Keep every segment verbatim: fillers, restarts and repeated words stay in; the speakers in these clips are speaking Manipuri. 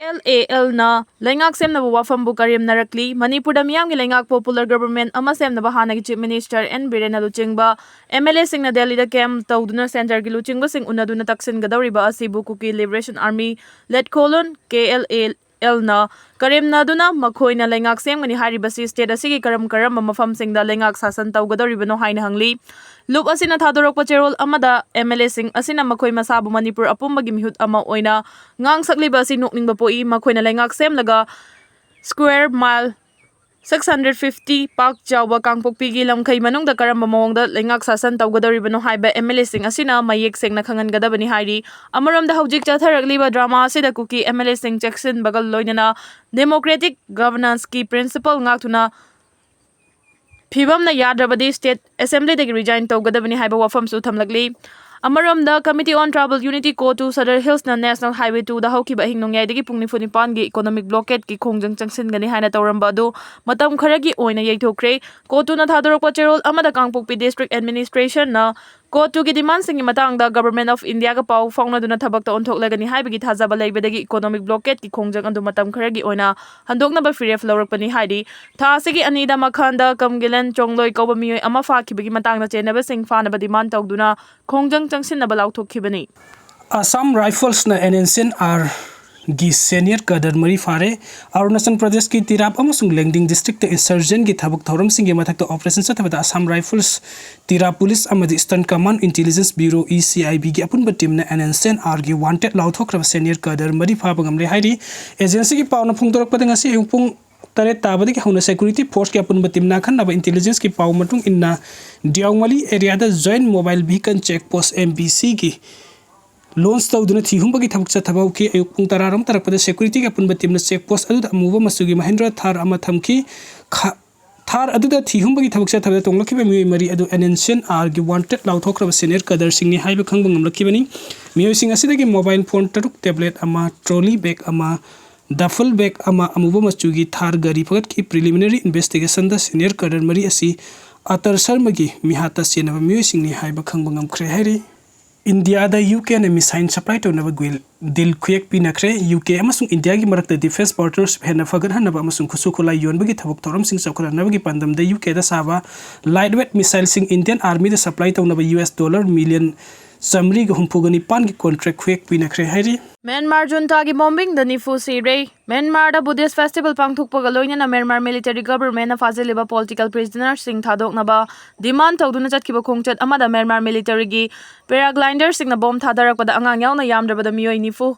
ꯑꯦꯜ ꯑꯦ ꯑꯦꯜꯅ ꯂꯩꯉꯥꯛ ꯁꯦꯝꯅꯕ ꯋꯥꯐꯝꯕꯨ ꯀꯔꯦꯝꯅꯔꯛꯂꯤ꯫ ꯃꯅꯤꯄꯨꯔꯗ ꯃꯤꯌꯥꯝꯒꯤ ꯂꯩꯉꯥꯛ, popular government ꯑꯃ ꯁꯦꯝꯅꯕ ꯍꯥꯟꯅꯒꯤ Chief Minister ꯑꯦꯟ ꯕꯤꯔꯦꯟꯅ ꯂꯨꯆꯤꯡꯕ ꯑꯦꯝ ꯑꯦꯜ ꯑꯦꯁꯤꯡꯅ ꯗꯦꯜꯂꯤꯗ camp ꯇꯧꯗꯨꯅ centreꯒꯤ ꯂꯨꯆꯤꯡꯕꯁꯤꯡ ꯎꯅꯗꯨꯅ ꯇꯛꯁꯤꯟꯒꯗꯧꯔꯤꯕ ꯑꯁꯤꯕꯨ Kuki Liberation Army ꯂꯦꯠꯈꯣꯂꯨꯟ, ꯀꯦ ꯑꯦꯜ ꯑꯦ ꯑꯦꯜꯅ ꯀꯔꯦꯝꯅꯗꯨꯅ ꯃꯈꯣꯏꯅ ꯂꯩꯉꯥꯛ ꯁꯦꯝꯒꯅꯤ ꯍꯥꯏꯔꯤꯕꯁꯤ state ꯑꯁꯤꯒꯤ ꯀꯔꯝ ꯀꯔꯝꯕ ꯃꯐꯝꯁꯤꯡꯗ ꯂꯩꯉꯥꯛ ꯁꯥꯁꯟ ꯇꯧꯒꯗꯧꯔꯤꯕꯅꯣ ꯍꯥꯏꯅ ꯍꯪꯂꯤ꯫ ꯂꯨꯞ ꯑꯁꯤꯅ ꯊꯥꯗꯣꯔꯛꯄ ꯆꯦꯔꯣꯜ ꯑꯃꯗ ꯑꯦꯝ ꯑꯦꯜ ꯑꯦꯁꯤꯡ ꯑꯁꯤꯅ ꯃꯈꯣꯏ ꯃꯁꯥꯕꯨ ꯃꯅꯤꯄꯨꯔ ꯑꯄꯨꯝꯕꯒꯤ ꯃꯤꯍꯨꯠ ꯑꯃ ꯑꯣꯏꯅ ꯉꯥꯡꯁꯛꯂꯤꯕ ꯑꯁꯤ ꯅꯣꯛꯅꯤꯡꯕ ꯄꯣꯛꯏ꯫ ꯃꯈꯣꯏꯅ ꯂꯩꯉꯥꯛ ꯁꯦꯝꯂꯒ square mile six hundred fifty ꯄꯥꯛ ꯆꯥꯎꯕ ꯀꯥꯡꯄꯣꯛꯄꯤꯒꯤ ꯂꯝꯈꯩ ꯃꯅꯨꯡꯗ ꯀꯔꯝꯕ ꯃꯑꯣꯡꯗ ꯂꯩꯉꯥꯛ ꯁꯥꯁꯟ ꯇꯧꯒꯗꯧꯔꯤꯕꯅꯣ ꯍꯥꯏꯕ ꯑꯦꯝ ꯑꯦꯜ ꯑꯦꯁꯤꯡ ꯑꯁꯤꯅ ꯃꯌꯦꯛ ꯁꯦꯡꯅ ꯈꯪꯍꯟꯒꯗꯕꯅꯤ ꯍꯥꯏꯔꯤ꯫ ꯑꯃꯔꯣꯝꯗ ꯍꯧꯖꯤꯛ ꯆꯠꯊꯔꯛꯂꯤꯕ drama ꯑꯁꯤꯗ ꯀꯨꯀꯤ ꯑꯦꯝ ꯑꯦꯜ ꯑꯦꯁꯤꯡ ꯆꯦꯛꯁꯤꯟꯕꯒ ꯂꯣꯏꯅꯅ democratic governanceꯀꯤ principle ꯉꯥꯛꯇꯨꯅ ꯐꯤꯕꯝꯅ ꯌꯥꯗ꯭ꯔꯕꯗꯤ state assemblyꯗꯒꯤ resign ꯇꯧꯒꯗꯕꯅꯤ ꯍꯥꯏꯕ ꯋꯥꯐꯝꯁꯨ ꯊꯝꯂꯛꯂꯤ꯫ ꯑꯃꯔꯣꯝꯗ Committee on Tribal Unity, CoTU, Sadar Hillsꯅ National Highway twoꯗ ꯍꯧꯈꯤꯕ ꯑꯍꯤꯡ ꯅꯣꯡꯌꯥꯏꯗꯒꯤ ꯄꯨꯡ ꯅꯤꯐꯨ ꯅꯤꯄꯥꯟꯒꯤ economic blockadeꯀꯤ ꯈꯣꯡꯖꯪ ꯆꯪꯁꯤꯟꯒꯅꯤ ꯍꯥꯏꯅ ꯇꯧꯔꯝꯕ ꯑꯗꯨ ꯃꯇꯝ ꯈꯔꯒꯤ ꯑꯣꯏꯅ ꯌꯩꯊꯣꯛꯈ꯭ꯔꯦ꯫ CoTUꯅ ꯊꯥꯗꯣꯔꯛꯄ ꯆꯦꯔꯣꯜ ꯑꯃꯗ ꯀꯥꯡꯄꯣꯛꯄꯤ district administrationꯅ CoTUꯒꯤ demandꯁꯤꯡꯒꯤ ꯃꯇꯥꯡꯗ Government of Indiaꯒ ꯄꯥꯎ ꯐꯥꯎꯅꯗꯨꯅ ꯊꯕꯛꯇ ꯑꯣꯟꯊꯣꯛꯂꯒꯅꯤ ꯍꯥꯏꯕꯒꯤ ꯊꯥꯖꯕ ꯂꯩꯕꯗꯒꯤ economic blockadeꯀꯤ ꯈꯣꯡꯖꯪ ꯑꯗꯨ ꯃꯇꯝ ꯈꯔꯒꯤ ꯑꯣꯏꯅ ꯍꯟꯗꯣꯛꯅꯕ ꯐꯤꯔꯦꯞ ꯂꯧꯔꯛꯄꯅꯤ ꯍꯥꯏꯔꯤ꯫ ꯊꯥ ꯑꯁꯤꯒꯤ ꯑꯅꯤꯗ ꯃꯈꯥꯟꯗ ꯀꯝꯒꯤꯂꯦꯟ ꯆꯣꯡꯂꯣꯏ ꯀꯧꯕ ꯃꯤꯑꯣꯏ ꯑꯃ ꯐꯥꯈꯤꯕꯒꯤ ꯃꯇꯥꯡꯗ ꯆꯦꯟꯅꯕꯁꯤꯡ ꯐꯥꯅꯕ demand ꯇꯧꯗꯨꯅ ꯈꯣꯡꯖꯪ ꯆꯪꯁꯤꯟꯅꯕ ꯂꯥꯎꯊꯣꯛꯈꯤꯕꯅꯤ꯫ Assam Riflesꯅ NSCN-Rꯒꯤ senior cadre ꯃꯔꯤ ꯐꯥꯔꯦ꯫ ꯑꯔꯨꯅꯥꯆꯜ ꯄ꯭ꯔꯗꯦꯁꯀꯤ ꯇꯤꯔꯥꯞ ꯑꯃꯁꯨꯡ ꯂꯦꯡꯗꯤꯡ districtꯇ insurgentꯀꯤ ꯊꯕꯛ ꯊꯧꯔꯝꯁꯤꯡꯒꯤ ꯃꯊꯛꯇ operation ꯆꯠꯊꯕꯗ Assam Rifles, ꯇꯤꯔꯥꯞ Police ꯑꯃꯗꯤ Eastern Command Intelligence Bureau, ECIBꯒꯤ ꯑꯄꯨꯟꯕ teamꯅ NSCN-Rꯒꯤ wanted ꯂꯥꯎꯊꯣꯛꯈ꯭ꯔꯕ senior cadre ꯃꯔꯤ ꯐꯥꯕ ꯉꯝꯂꯦ ꯍꯥꯏꯔꯤ꯫ Agencyꯒꯤ ꯄꯥꯎꯅ ꯐꯣꯡꯗꯣꯔꯛꯄꯗ ꯉꯁꯤ ꯑꯌꯨꯛ ꯄꯨꯡ ꯇꯔꯦꯠ ꯇꯥꯕꯗꯒꯤ ꯍꯧꯅ security forceꯀꯤ ꯑꯄꯨꯟꯕ teamꯅ ꯑꯈꯟꯅꯕ intelligenceꯀꯤ ꯄꯥꯎ ꯃꯇꯨꯡ ꯏꯟꯅ ꯗꯤꯌꯥꯎꯃꯂꯤ areaꯗ Joint Mobile Beacon Check Post, MBCꯒꯤ launch ꯇꯧꯗꯨꯅ ꯊꯤꯍꯨꯝꯕꯒꯤ ꯊꯕꯛ ꯆꯠꯊꯕ ꯍꯧꯈꯤ꯫ ꯑꯌꯨꯛ ꯄꯨꯡ ꯇꯔꯥꯔꯣꯝ ꯇꯥꯔꯛꯄꯗ securityꯒꯤ ꯑꯄꯨꯟꯕ teamꯅ check post ꯑꯗꯨꯗ ꯑꯃꯨꯕ ꯃꯆꯨꯒꯤ Mahindra Thar ꯑꯃ ꯊꯝꯈꯤ꯫ ꯈ-, Thar ꯑꯗꯨꯗ ꯊꯤꯍꯨꯝꯕꯒꯤ ꯊꯕꯛ ꯆꯠꯊꯕꯗ ꯇꯣꯡꯂꯛꯈꯤꯕ ꯃꯤꯑꯣꯏ ꯃꯔꯤ ꯑꯗꯨ NSCN-Rꯒꯤ wanted ꯂꯥꯎꯊꯣꯛꯈ꯭ꯔꯕ senior cadreꯁꯤꯡꯅꯤ ꯍꯥꯏꯕ ꯈꯪꯕ ꯉꯝꯂꯛꯈꯤꯕꯅꯤ꯫ ꯃꯤꯑꯣꯏꯁꯤꯡ ꯑꯁꯤꯗꯒꯤ mobile phone ꯇꯔꯨꯛ, tablet ꯑꯃ, trolley bag ꯑꯃ, duffel bag ꯑꯃ, ꯑꯃꯨꯕ ꯃꯆꯨꯒꯤ Thar ꯒꯥꯔꯤ ꯐꯒꯠꯈꯤ꯫ Preliminary investigationꯗ senior cadre ꯃꯔꯤ ꯑꯁꯤ ꯑꯇꯔ ꯁꯔꯃꯒꯤ ꯃꯤꯍꯥꯠꯇ ꯆꯦꯟꯅꯕ ꯃꯤꯑꯣꯏꯁꯤꯡꯅꯤ ꯍꯥꯏꯕ ꯈꯪꯕ ꯉꯝꯈ꯭ꯔꯦ ꯍꯥꯏꯔꯤ꯫ ꯏꯟꯗꯤꯌꯥꯗ ꯌꯨ ꯀꯦꯅ missile supply ꯇꯧꯅꯕ ꯒꯨꯏꯜ ꯗꯤꯜ ꯈꯨꯌꯦꯛ ꯄꯤꯅꯈ꯭ꯔꯦ꯫ ꯌꯨ ꯀꯦ ꯑꯃꯁꯨꯡ ꯏꯟꯗꯤꯌꯥꯒꯤ ꯃꯔꯛꯇ defence partnership ꯍꯦꯟꯅ ꯐꯒꯠꯍꯟꯅꯕ ꯑꯃꯁꯨꯡ ꯈꯨꯠꯁꯨ ꯈꯨꯠꯂꯥꯏ ꯌꯣꯟꯕꯒꯤ ꯊꯕꯛ ꯊꯧꯔꯝꯁꯤꯡ ꯆꯥꯎꯈꯠꯍꯟꯅꯕꯒꯤ ꯄꯥꯟꯗꯝꯗ ꯌꯨ ꯀꯦꯗ ꯁꯥꯕ light weight missileꯁꯤꯡ Indian Armyꯗ supply ꯇꯧꯅꯕ ꯌꯨ ꯑꯦꯁ dollar million ꯆꯥꯃꯔꯤꯒ ꯍꯨꯝꯐꯨꯒ ꯅꯤꯄꯥꯟꯒꯤ contract ꯈꯨꯌꯦꯛ ꯄꯤꯅꯈ꯭ꯔꯦ ꯍꯥꯏꯔꯤ꯫ ꯃ꯭ꯌꯥꯟꯃꯥꯔ ꯖꯨꯟꯇꯥꯒꯤ ꯕꯣꯝꯕꯤꯡꯗ ꯅꯤꯐꯨ ꯁꯤꯔꯦ꯫ ꯃ꯭ꯌꯥꯟꯃꯥꯔꯗ Buddhist festival ꯄꯥꯡꯊꯣꯛꯄꯒ ꯂꯣꯏꯅꯅ ꯃ꯭ꯌꯥꯟꯃꯥꯔ military governmentꯅ ꯐꯥꯖꯤꯜꯂꯤꯕ political prisonerꯁꯤꯡ ꯊꯥꯗꯣꯛꯅꯕ demand ꯇꯧꯗꯨꯅ ꯆꯠꯈꯤꯕ ꯈꯣꯡꯆꯠ ꯑꯃꯗ ꯃ꯭ꯌꯥꯟꯃꯥꯔ militaryꯒꯤ paragliderꯁꯤꯡꯅ ꯕꯣꯝ ꯊꯥꯗꯔꯛꯄꯗ ꯑꯉꯥꯡ ꯌꯥꯎꯅ ꯌꯥꯝꯗ꯭ꯔꯕꯗ ꯃꯤꯑꯣꯏ ꯅꯤꯐꯨ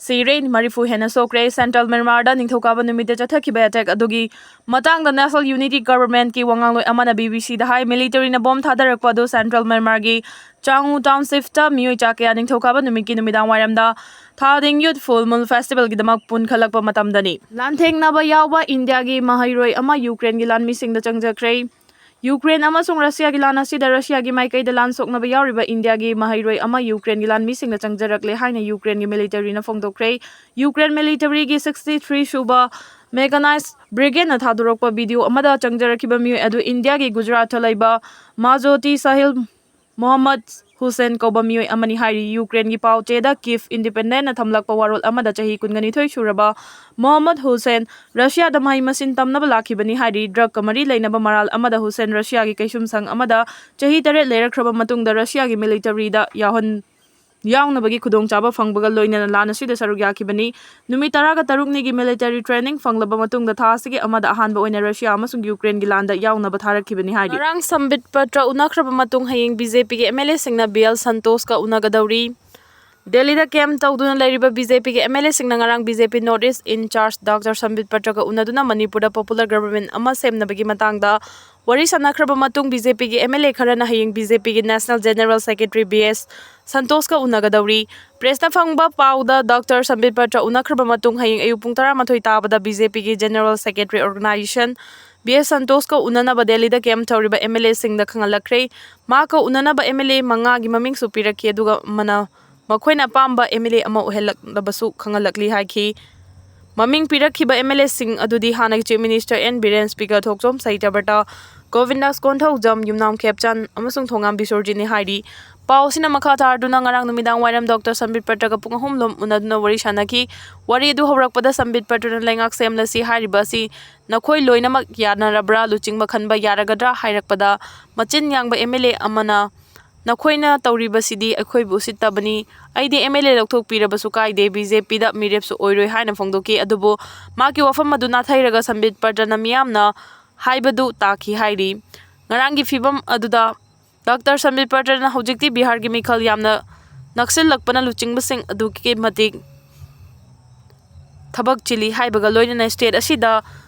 ꯁꯤꯔꯦ, ꯃꯔꯤꯐꯨ ꯍꯦꯟꯅ ꯁꯣꯛꯈ꯭ꯔꯦ꯫ Central ꯃ꯭ꯌꯥꯟꯃꯥꯔꯗ ꯅꯤꯡꯊꯧꯀꯥꯕ ꯅꯨꯃꯤꯠꯇ ꯆꯠꯊꯈꯤꯕ attack ꯑꯗꯨꯒꯤ ꯃꯇꯥꯡꯗ National Unity Governmentꯀꯤ ꯋꯥꯉꯥꯡꯂꯣꯏ ꯑꯃꯅ ꯕꯤ ꯕꯤ ꯁꯤꯗ ꯍꯥꯏ, militaryꯅ ꯕꯣꯝ ꯊꯥꯗꯔꯛꯄ ꯑꯗꯨ Central ꯃ꯭ꯌꯥꯟꯃꯥꯔꯒꯤ ꯆꯥꯡꯉꯨ townshipꯇ ꯃꯤꯑꯣꯏ ꯆꯥ ꯀꯌꯥ ꯅꯤꯡꯊꯧꯀꯥꯕ ꯅꯨꯃꯤꯠꯀꯤ ꯅꯨꯃꯤꯗꯥꯡ ꯋꯥꯏꯔꯝꯗ Thading Youth Full Moon Festivalꯒꯤꯗꯃꯛ ꯄꯨꯟꯈꯠꯂꯛꯄ ꯃꯇꯝꯗꯅꯤ꯫ ꯂꯥꯟꯊꯦꯡꯅꯕ ꯌꯥꯎꯕ ꯏꯟꯗꯤꯌꯥꯒꯤ ꯃꯍꯩꯔꯣꯏ ꯑꯃ ꯌꯨꯀ꯭ꯔꯦꯟꯒꯤ ꯂꯥꯟꯃꯤꯁꯤꯡꯗ ꯆꯪꯖꯈ꯭ꯔꯦ꯫ ꯌꯨꯀ꯭ꯔꯦꯟ ꯑꯃꯁꯨꯡ ꯔꯁꯤꯌꯥꯒꯤ ꯂꯥꯟ ꯑꯁꯤꯗ ꯔꯁꯤꯌꯥꯒꯤ ꯃꯥꯏꯀꯩꯗ ꯂꯥꯟ ꯁꯣꯛꯅꯕ ꯌꯥꯎꯔꯤꯕ ꯏꯟꯗꯤꯌꯥꯒꯤ ꯃꯍꯩꯔꯣꯏ ꯑꯃ ꯌꯨꯀ꯭ꯔꯦꯟꯒꯤ ꯂꯥꯟꯃꯤꯁꯤꯡꯗ ꯆꯪꯖꯔꯛꯂꯦ ꯍꯥꯏꯅ ꯌꯨꯀ꯭ꯔꯦꯟꯒꯤ militaryꯅ ꯐꯣꯡꯗꯣꯛꯈ꯭ꯔꯦ꯫ ꯌꯨꯀ꯭ꯔꯦꯟ militaryꯒꯤ sixty three ꯁꯨꯕ mechanized brigadeꯅ ꯊꯥꯗꯣꯔꯛꯄ video ꯑꯃꯗ ꯆꯪꯖꯔꯛꯈꯤꯕ ꯃꯤꯑꯣꯏ ꯑꯗꯨ ꯏꯟꯗꯤꯌꯥꯒꯤ ꯒꯨꯖꯔꯥꯠꯇ ꯂꯩꯕ ꯃꯥꯖꯣꯇꯤ ꯁꯥꯍꯤꯜ ꯃꯣꯍꯝꯃꯗ ꯍꯨꯁꯦꯟ ꯀꯧꯕ ꯃꯤꯑꯣꯏ ꯑꯃꯅꯤ ꯍꯥꯏꯔꯤ꯫ ꯌꯨꯀ꯭ꯔꯦꯟꯒꯤ ꯄꯥꯎ ꯆꯦꯗ Kyiv Independentꯅ ꯊꯝꯂꯛꯄ ꯋꯥꯔꯣꯜ ꯑꯃꯗ ꯆꯍꯤ ꯀꯨꯟꯒ ꯅꯤꯊꯣꯏ ꯁꯨꯔꯕ ꯃꯣꯍꯝꯃꯗ ꯍꯨꯁꯦꯟ ꯔꯁꯤꯌꯥꯗ ꯃꯍꯩ ꯃꯁꯤꯡ ꯇꯝꯅꯕ ꯂꯥꯛꯈꯤꯕꯅꯤ ꯍꯥꯏꯔꯤ꯫ Drugꯀ ꯃꯔꯤ ꯂꯩꯅꯕ ꯃꯔꯥꯜ ꯑꯃꯗ ꯍꯨꯁꯦꯟ ꯔꯁꯤꯌꯥꯒꯤ ꯀꯩꯁꯨꯝꯁꯪ ꯑꯃꯗ ꯆꯍꯤ ꯇꯔꯦꯠ ꯂꯩꯔꯛꯈ꯭ꯔꯕ ꯃꯇꯨꯡꯗ ꯔꯁꯤꯌꯥꯒꯤ militaryꯗ ꯌꯥꯎꯍꯟ-, ꯌꯥꯎꯅꯕꯒꯤ ꯈꯨꯗꯣꯡꯆꯥꯕ ꯐꯪꯕꯒ ꯂꯣꯏꯅꯅ ꯂꯥꯟ ꯑꯁꯤꯗ ꯁꯔꯨꯛ ꯌꯥꯈꯤꯕꯅꯤ꯫ ꯅꯨꯃꯤꯠ ꯇꯔꯥꯒ ꯇꯔꯨꯛꯅꯤꯒꯤ military training ꯐꯪꯂꯕ ꯃꯇꯨꯡꯗ ꯊꯥ ꯑꯁꯤꯒꯤ ꯑꯃꯗ ꯑꯍꯥꯟꯕ ꯑꯣꯏꯅ ꯔꯁꯤꯌꯥ ꯑꯃꯁꯨꯡ ꯌꯨꯀ꯭ꯔꯦꯟꯒꯤ ꯂꯥꯟꯗ ꯌꯥꯎꯅꯕ ꯊꯥꯔꯛꯈꯤꯕꯅꯤ ꯍꯥꯏꯔꯤ꯫ ꯉꯔꯥꯡ ꯁꯝꯕꯤꯠ ꯄꯇ꯭ꯔ ꯎꯅꯈ꯭ꯔꯕ ꯃꯇꯨꯡ ꯍꯌꯦꯡ ꯕꯤ ꯖꯦ ꯄꯤꯒꯤ ꯑꯦꯝ ꯑꯦꯜ ꯑꯦꯁꯤꯡꯅ ꯕꯤ ꯑꯦꯜ ꯁꯟꯇꯣꯁꯀ ꯎꯅꯒꯗꯧꯔꯤ꯫ ꯗꯦꯜꯂꯤꯗ camp ꯇꯧꯗꯨꯅ ꯂꯩꯔꯤꯕ ꯕꯤ ꯖꯦ ꯄꯤꯒꯤ ꯑꯦꯝ ꯑꯦꯜ ꯑꯦꯁꯤꯡꯅ ꯉꯔꯥꯡ B J P North East in charge Doctor ꯁꯝꯕꯤꯠ ꯄꯇ꯭ꯔꯒ ꯎꯅꯗꯨꯅ ꯃꯅꯤꯄꯨꯔꯗ popular government ꯑꯃ ꯁꯦꯝꯅꯕꯒꯤ ꯃꯇꯥꯡꯗ ꯋꯥꯔꯤ ꯁꯥꯟꯅꯈ꯭ꯔꯕ ꯃꯇꯨꯡ, ꯕꯤ ꯖꯦ ꯄꯤꯒꯤ ꯑꯦꯝ ꯑꯦꯜ ꯑꯦ ꯈꯔꯅ ꯍꯌꯦꯡ ꯕꯤ ꯖꯦ ꯄꯤꯒꯤ National General Secretary ꯕꯤ ꯑꯦꯁ ꯁꯟꯇꯣꯁꯀ ꯎꯅꯒꯗꯧꯔꯤ꯫ Pressꯅ ꯐꯪꯕ ꯄꯥꯎꯗ, ꯗꯣꯛꯇꯔ ꯁꯝꯕꯤꯠ ꯄꯇ꯭ꯔ ꯎꯅꯈ꯭ꯔꯕ ꯃꯇꯨꯡ ꯍꯌꯦꯡ ꯑꯌꯨꯛ ꯄꯨꯡ ꯇꯔꯥꯃꯥꯊꯣꯏ ꯇꯥꯕꯗ ꯕꯤ ꯖꯦ ꯄꯤꯒꯤ General Secretary Organization ꯕꯤ ꯑꯦꯁ ꯁꯟꯇꯣꯁꯀ ꯎꯅꯅꯕ ꯗꯦꯜꯂꯤꯗ camp ꯇꯧꯔꯤꯕ ꯑꯦꯝ ꯑꯦꯜ ꯑꯦꯁꯤꯡꯗ ꯈꯪꯍꯜꯂꯛꯈ꯭ꯔꯦ꯫ ꯃꯍꯥꯛꯀ ꯎꯅꯅꯕ ꯑꯦꯝ ꯑꯦꯜ ꯑꯦ ꯃꯉꯥꯒꯤ ꯃꯃꯤꯡꯁꯨ ꯄꯤꯔꯛꯈꯤ, ꯑꯗꯨꯒ ꯃꯅ-, ꯃꯈꯣꯏꯅ ꯑꯄꯥꯝꯕ ꯑꯦꯝ ꯑꯦꯜ ꯑꯦ ꯑꯃ ꯑꯣꯏꯍꯜꯂꯛꯅꯕꯁꯨ ꯈꯪꯍꯜꯂꯛꯂꯤ ꯍꯥꯏꯈꯤ꯫ ꯃꯃꯤꯡ ꯄꯤꯔꯛꯈꯤꯕ ꯑꯦꯝ ꯑꯦꯜ ꯑꯦꯁꯤꯡ ꯑꯗꯨꯗꯤ ꯍꯥꯟꯅꯒꯤ Chief Minister N Biren, Speaker Thokchom Satyabrata, Gobindas Konthoujam, Yumnam Khemchand ꯑꯃꯁꯨꯡ ꯊꯣꯉꯥꯝ ꯕꯤꯁꯣꯔꯖꯤꯠꯅꯤ ꯍꯥꯏꯔꯤ꯫ ꯄꯥꯎ ꯑꯁꯤꯅ ꯃꯈꯥ ꯇꯥꯔꯗꯨꯅ ꯉꯔꯥꯡ ꯅꯨꯃꯤꯗꯥꯡ ꯋꯥꯏꯔꯝ ꯗꯣꯛꯇꯔ ꯁꯝꯕꯤꯠ ꯄꯇ꯭ꯔꯒ ꯄꯨꯡ ꯑꯍꯨꯝ ꯂꯣꯝ ꯎꯅꯗꯨꯅ ꯋꯥꯔꯤ ꯁꯥꯟꯅꯈꯤ꯫ ꯋꯥꯔꯤ ꯑꯗꯨ ꯍꯧꯔꯛꯄꯗ ꯁꯝꯕꯤꯠ ꯄꯇ꯭ꯔꯅ ꯂꯩꯉꯥꯛ ꯁꯦꯝꯂꯁꯤ ꯍꯥꯏꯔꯤꯕ ꯑꯁꯤ ꯅꯈꯣꯏ ꯂꯣꯏꯅꯃꯛ ꯌꯥꯅꯔꯕ꯭ꯔꯥ, ꯂꯨꯆꯤꯡꯕ ꯈꯟꯕ ꯌꯥꯔꯒꯗ꯭ꯔꯥ ꯍꯥꯏꯔꯛꯄꯗ ꯃꯆꯤꯟ ꯌꯥꯡꯕ ꯑꯦꯝ ꯑꯦꯜ ꯑꯦ ꯑꯃꯅ ꯅꯈꯣꯏꯅ ꯇꯧꯔꯤꯕꯁꯤꯗꯤ ꯑꯩꯈꯣꯏꯕꯨ ꯎꯁꯤꯠꯇꯕꯅꯤ꯫ ꯑꯩꯗꯤ ꯑꯦꯝ ꯑꯦꯜ ꯑꯦ ꯂꯧꯊꯣꯛꯄꯤꯔꯕꯁꯨ ꯀꯥꯏꯗꯦ, ꯕꯤ ꯖꯦ ꯄꯤꯗ ꯃꯤꯔꯦꯞꯁꯨ ꯑꯣꯏꯔꯣꯏ ꯍꯥꯏꯅ ꯐꯣꯡꯗꯣꯛꯈꯤ꯫ ꯑꯗꯨꯕꯨ ꯃꯍꯥꯛꯀꯤ ꯋꯥꯐꯝ ꯑꯗꯨ ꯅꯥꯊꯩꯔꯒ ꯁꯝꯕꯤꯠ ꯄꯇ꯭ꯔꯅ ꯃꯤꯌꯥꯝꯅ ꯍꯥꯏꯕꯗꯨ ꯇꯥꯈꯤ ꯍꯥꯏꯔꯤ꯫ ꯉꯔꯥꯡꯒꯤ ꯐꯤꯕꯝ ꯑꯗꯨꯗ ꯗꯥꯛꯇꯔ ꯁꯝꯕꯤꯠ ꯄꯇ꯭ꯔꯅ ꯍꯧꯖꯤꯛꯇꯤ ꯕꯤꯍꯥꯔꯒꯤ ꯃꯤꯈꯜ ꯌꯥꯝꯅ ꯅꯛꯁꯤꯜꯂꯛꯄꯅ ꯂꯨꯆꯤꯡꯕꯁꯤꯡ ꯑꯗꯨꯛꯀꯤ ꯃꯇꯤꯛ ꯊꯕꯛ ꯆꯤꯜꯂꯤ ꯍꯥꯏꯕꯒ ꯂꯣꯏꯅꯅ ꯁ꯭ꯇꯦꯠ ꯑꯁꯤꯗ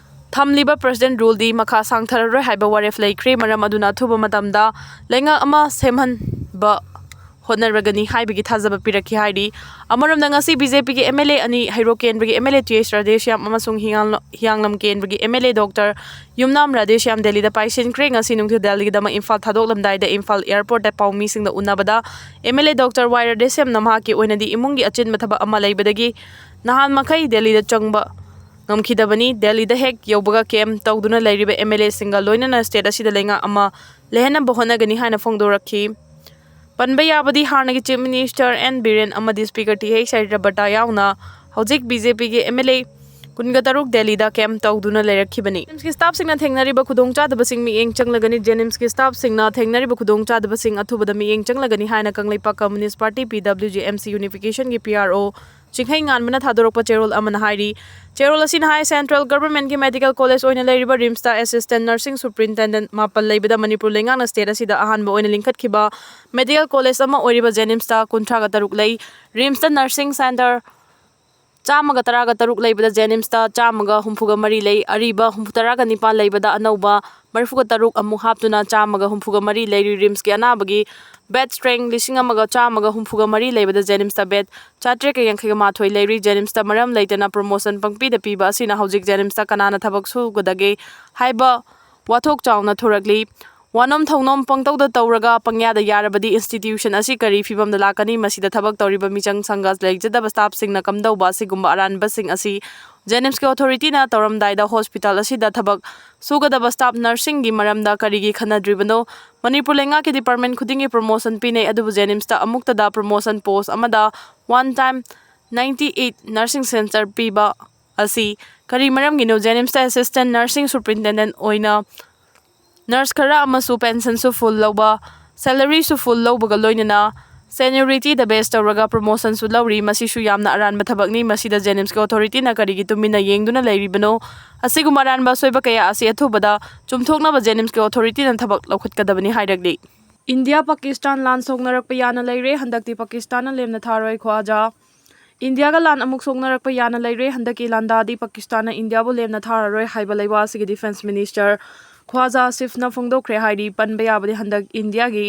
ꯊꯝꯂꯤꯕ ꯄ꯭ꯔꯦꯁꯤꯗꯦꯟꯠ ꯔꯨꯜꯗꯤ ꯃꯈꯥ ꯁꯥꯡꯊꯔꯔꯣꯏ ꯍꯥꯏꯕ ꯋꯥꯔꯦꯞ ꯂꯩꯈ꯭ꯔꯦ꯫ ꯃꯔꯝ ꯑꯗꯨꯅ ꯑꯊꯨꯕ ꯃꯇꯝꯗ ꯂꯩꯉꯥꯛ ꯑꯃ ꯁꯦꯝꯍꯟꯕ ꯍꯣꯠꯅꯔꯒꯅꯤ ꯍꯥꯏꯕꯒꯤ ꯊꯥꯖꯕ ꯄꯤꯔꯛꯈꯤ ꯍꯥꯏꯔꯤ꯫ ꯑꯃꯔꯣꯝꯗ ꯉꯁꯤ ꯕꯤ ꯖꯦ ꯄꯤꯒꯤ ꯑꯦꯝ ꯑꯦꯜ ꯑꯦ ꯑꯅꯤ, ꯍꯩꯔꯣꯛ ꯀꯦꯟꯗ꯭ꯔꯒꯤ ꯑꯦꯝ ꯑꯦꯜ ꯑꯦ ꯇꯤ ꯑꯦꯁ ꯔꯥꯙꯦꯁ꯭ꯌꯥꯝ ꯑꯃꯁꯨꯡ ꯍꯤꯌꯥꯡꯂ-, ꯍꯤꯌꯥꯡꯂꯝ ꯀꯦꯟꯗ꯭ꯔꯒꯤ ꯑꯦꯝ ꯑꯦꯜ ꯑꯦ ꯗꯣꯛꯇꯔ ꯌꯨꯝꯅꯥꯝ ꯔꯥꯙꯦꯁ꯭ꯌꯥꯝ ꯗꯦꯜꯂꯤꯗ ꯄꯥꯏꯁꯤꯟꯈ꯭ꯔꯦ꯫ ꯉꯁꯤ ꯅꯨꯡꯊꯤꯜ ꯗꯦꯜꯂꯤꯗꯃꯛ ꯏꯝꯐꯥꯜ ꯊꯥꯗꯣꯛꯂꯝꯗꯥꯏꯗ ꯏꯝꯐꯥꯜ ꯑꯦꯌꯔꯄꯣꯔꯠꯇ ꯄꯥꯎꯃꯤꯁꯤꯡꯗ ꯎꯅꯕꯗ ꯑꯦꯝ ꯑꯦꯜ ꯑꯦ ꯗꯣꯛꯇꯔ ꯋꯥꯏ ꯔꯥꯙꯦꯁ꯭ꯌꯥꯝꯅ ꯃꯍꯥꯛꯀꯤ ꯑꯣꯏꯅꯗꯤ ꯏꯃꯨꯡꯒꯤ ꯑꯆꯤꯟꯕ ꯊꯕꯛ ꯑꯃ ꯂꯩꯕꯗꯒꯤ ꯅꯍꯥꯟ ꯃꯈꯩ ꯗꯦꯜꯂꯤꯗ ꯆꯪꯕ ꯉꯝꯈꯤꯗꯕꯅꯤ꯫ ꯗꯦꯜꯂꯤꯗ ꯍꯦꯛ ꯌꯧꯕꯒ ꯀꯦꯝꯞ ꯇꯧꯗꯨꯅ ꯂꯩꯔꯤꯕ ꯑꯦꯝ ꯑꯦꯜ ꯑꯦꯁꯤꯡꯒ ꯂꯣꯏꯅꯅ ꯁ꯭ꯇꯦꯠ ꯑꯁꯤꯗ ꯂꯩꯉꯥꯛ ꯑꯃ ꯂꯩꯍꯟꯅꯕ ꯍꯣꯠꯅꯒꯅꯤ ꯍꯥꯏꯅ ꯐꯣꯡꯗꯣꯔꯛꯈꯤ꯫ ꯄꯟꯕ ꯌꯥꯕꯗꯤ ꯍꯥꯟꯅꯒꯤ ꯆꯤꯐ ꯃꯤꯅꯤꯁꯇꯔ ꯑꯦꯟ ꯕꯤꯔꯦꯟ ꯑꯃꯗꯤ ꯁ꯭ꯄꯤꯀꯔ ꯇꯤ ꯑꯩꯆ ꯑꯔꯤꯌꯚꯠꯇ ꯌꯥꯎꯅ ꯍꯧꯖꯤꯛ ꯕꯤ ꯖꯦ ꯄꯤꯒꯤ ꯑꯦꯝ ꯑꯦꯜ ꯑꯦ ꯀꯨꯟꯒ ꯇꯔꯨꯛ ꯗꯦꯜꯂꯤꯗ ꯀꯦꯝꯞ ꯇꯧꯗꯨꯅ ꯂꯩꯔꯛꯈꯤꯕꯅꯤ꯫ ꯖꯦꯅꯤꯝꯁꯀꯤ ꯁ꯭ꯇꯥꯐꯁꯤꯡꯅ ꯊꯦꯡꯅꯔꯤꯕ ꯈꯨꯗꯣꯡꯆꯥꯗꯕꯁꯤꯡ ꯃꯤꯠꯌꯦꯡ ꯆꯪꯂꯒꯅꯤ꯫ ꯖꯦꯅꯤꯝꯁꯀꯤ ꯁ꯭ꯇꯥꯐꯁꯤꯡꯅ ꯊꯦꯡꯅꯔꯤꯕ ꯈꯨꯗꯣꯡꯆꯥꯗꯕꯁꯤꯡ ꯑꯊꯨꯕꯗ ꯃꯤꯠꯌꯦꯡ ꯆꯪꯂꯒꯅꯤ ꯍꯥꯏꯅ ꯀꯪꯂꯩꯄꯥꯛ ꯀꯝꯃꯨꯅꯤꯁ꯭ꯠ ꯄꯥꯔꯇꯤ, ꯄꯤ W G M C, ꯌꯨꯅꯤꯐꯤꯀꯦꯁꯟꯒꯤ P R ꯑꯣ ꯆꯤꯡꯈꯩ ꯉꯥꯟꯕꯅ ꯊꯥꯗꯣꯔꯛꯄ ꯆꯦꯔꯣꯜ ꯑꯃꯅ ꯍꯥꯏꯔꯤ꯫ ꯆꯦꯔꯣꯜ ꯑꯁꯤꯅ ꯍꯥꯏ, ꯁꯦꯟꯇ꯭ꯔꯦꯜ ꯒꯚꯔꯟꯃꯦꯟꯠꯀꯤ ꯃꯦꯗꯤꯀꯦꯜ ꯀꯣꯂꯦꯖ ꯑꯣꯏꯅ ꯂꯩꯔꯤꯕ ꯔꯤꯝꯁꯇ ꯑꯦꯁꯤꯁꯇꯦꯟꯠ ꯅꯔꯁꯤꯡ ꯁꯨꯄ꯭ꯔꯤꯟꯇꯦꯟꯗꯦꯟꯠ ꯃꯥꯄꯜ ꯂꯩꯕꯗ ꯃꯅꯤꯄꯨꯔ ꯂꯩꯉꯥꯛꯅ ꯁ꯭ꯇꯦꯠ ꯑꯁꯤꯗ ꯑꯍꯥꯟꯕ ꯑꯣꯏꯅ ꯂꯤꯡꯈꯠꯈꯤꯕ ꯃꯦꯗꯤꯀꯦꯜ ꯀꯣꯂꯦꯖ ꯑꯃ ꯑꯣꯏꯔꯤꯕ ꯖꯦꯅꯤꯝꯁꯇ ꯀꯨꯟꯊ꯭ꯔꯥꯒ ꯇꯔꯨꯛ ꯂꯩ꯫ ꯔꯤꯝꯁꯇ ꯅꯔꯁꯤꯡ ꯁꯦꯟꯇꯔ ꯆꯥꯝꯃꯒ ꯇꯔꯥꯒ ꯇꯔꯨꯛ ꯂꯩꯕꯗ ꯖꯦꯅꯤꯝꯁꯇ ꯆꯥꯝꯃꯒ ꯍꯨꯝꯐꯨꯒ ꯃꯔꯤ ꯂꯩ꯫ ꯑꯔꯤꯕ ꯍꯨꯝꯐꯨ ꯇꯔꯥꯒ ꯅꯤꯄꯥꯜ ꯂꯩꯕꯗ ꯑꯅꯧꯕ ꯃꯔꯤꯐꯨꯒ ꯇꯔꯨꯛ ꯑꯃꯨꯛ ꯍꯥꯞꯇꯨꯅ ꯆꯥꯝꯃꯒ ꯍꯨꯝꯐꯨꯒ ꯃꯔꯤ ꯂꯩꯔꯤ꯫ ꯔꯤꯝꯁꯀꯤ ꯑꯅꯥꯕꯒꯤ ꯕꯦꯗ ꯁ꯭ꯇ꯭ꯔꯦꯡ ꯂꯤꯁꯤꯡ ꯑꯃꯒ ꯆꯥꯝꯃꯒ ꯍꯨꯝꯐꯨꯒ ꯃꯔꯤ ꯂꯩꯕꯗ ꯖꯦꯅꯤꯝꯁꯇ ꯕꯦꯗ ꯆꯥꯇ꯭ꯔꯦꯠꯀ ꯌꯥꯡꯈꯩꯒ ꯃꯥꯊꯣꯏ ꯂꯩꯔꯤ꯫ ꯖꯦꯅꯤꯝꯁꯇ ꯃꯔꯝ ꯂꯩꯇꯅ ꯄ꯭ꯔꯣꯃꯣꯁꯟ ꯄꯪꯄꯤꯗ ꯄꯤꯕ ꯑꯁꯤꯅ ꯍꯧꯖꯤꯛ ꯖꯦꯅꯤꯝꯁꯇ ꯀꯅꯥꯅ ꯊꯕꯛ ꯁꯨꯒꯗꯒꯦ ꯍꯥꯏꯕ ꯋꯥꯊꯣꯛ ꯆꯥꯎꯅ ꯊꯣꯔꯛꯂꯤ꯫ ꯋꯥꯅꯣꯝ ꯊꯧꯅꯣꯝ ꯄꯪꯇꯧꯗ ꯇꯧꯔꯒ ꯄꯪꯌꯥꯗ ꯌꯥꯔꯕꯗꯤ institution ꯑꯁꯤ ꯀꯔꯤ ꯐꯤꯕꯝꯗ ꯂꯥꯛꯀꯅꯤ? ꯃꯁꯤꯗ ꯊꯕꯛ ꯇꯧꯔꯤꯕ ꯃꯤꯆꯪ ꯁꯪꯒ ꯂꯩꯖꯗꯕ staffꯁꯤꯡꯅ ꯀꯝꯗꯧꯕ? ꯑꯁꯤꯒꯨꯝꯕ ꯑꯔꯥꯟꯕꯁꯤꯡ ꯑꯁꯤ JNIMSꯀꯤ authorityꯅ ꯇꯧꯔꯝꯗꯥꯏꯗ hospital ꯑꯁꯤꯗ ꯊꯕꯛ ꯁꯨꯒꯗꯕ staff nursingꯒꯤ ꯃꯔꯝꯗ ꯀꯔꯤꯒꯤ ꯈꯟꯅꯗ꯭ꯔꯤꯕꯅꯣ? ꯃꯅꯤꯄꯨꯔ ꯂꯩꯉꯥꯛꯀꯤ department ꯈꯨꯗꯤꯡꯒꯤ promotion ꯄꯤꯅꯩ, ꯑꯗꯨꯕꯨ JNIMSꯇ ꯑꯃꯨꯛꯇꯗ promotion post ꯑꯃꯗ one time ninety eight nursing center ꯄꯤꯕ ꯑꯁꯤ ꯀꯔꯤ ꯃꯔꯝꯒꯤꯅꯣ? JNIMSꯇ assistant nursing superintendent ꯑꯣꯏꯅ nurse ꯈꯔ ꯑꯃꯁꯨ pensionꯁꯨ full ꯂꯧꯕ, salaryꯁꯨ full ꯂꯧꯕꯒ ꯂꯣꯏꯅꯅ seniorityꯗ base ꯇꯧꯔꯒ promotionꯁꯨ ꯂꯧꯔꯤ꯫ ꯃꯁꯤꯁꯨ ꯌꯥꯝꯅ ꯑꯔꯥꯟꯕ ꯊꯕꯛꯅꯤ꯫ ꯃꯁꯤꯗ JNIMSꯀꯤ authorityꯅ ꯀꯔꯤꯒꯤ ꯇꯨꯃꯤꯟꯅ ꯌꯦꯡꯗꯨꯅ ꯂꯩꯔꯤꯕꯅꯣ? ꯑꯁꯤꯒꯨꯝꯕ ꯑꯔꯥꯟꯕ ꯑꯁꯣꯏꯕ ꯀꯌꯥ ꯑꯁꯤ ꯑꯊꯨꯕꯗ ꯆꯨꯝꯊꯣꯛꯅꯕ JNIMSꯀꯤ authorityꯅ ꯊꯕꯛ ꯂꯧꯈꯠꯀꯗꯕꯅꯤ ꯍꯥꯏꯔꯛꯂꯤ꯫ ꯏꯟꯗꯤꯌꯥ ꯄꯥꯀꯤꯁꯇꯥꯟ ꯂꯥꯟ ꯁꯣꯛꯅꯔꯛꯄ ꯌꯥꯅ ꯂꯩꯔꯦ꯫ ꯍꯟꯗꯛꯇꯤ ꯄꯥꯀꯤꯁꯇꯥꯟꯅ ꯂꯦꯝꯅ ꯊꯥꯔꯣꯏ, ꯈ꯭ꯋꯥꯖꯥ꯫ ꯏꯟꯗꯤꯌꯥꯒ ꯂꯥꯟ ꯑꯃꯨꯛ ꯁꯣꯛꯅꯔꯛꯄ ꯌꯥꯅ ꯂꯩꯔꯦ꯫ ꯍꯟꯗꯛꯀꯤ ꯂꯥꯟꯗꯥꯗꯤ ꯄꯥꯀꯤꯁꯇꯥꯟꯅ ꯏꯟꯗꯤꯌꯥꯕꯨ ꯂꯦꯝꯅ ꯊꯥꯔꯔꯣꯏ ꯍꯥꯏꯕ ꯂꯩꯕꯥꯛ ꯑꯁꯤꯒꯤ defence minister ꯈ꯭ꯋꯥꯖꯥ ꯑꯁꯤꯐꯅ ꯐꯣꯡꯗꯣꯛꯈ꯭ꯔꯦ ꯍꯥꯏꯔꯤ꯫ ꯄꯟꯕ ꯌꯥꯕꯗꯤ ꯍꯟꯗꯛ ꯏꯟꯗꯤꯌꯥꯒꯤ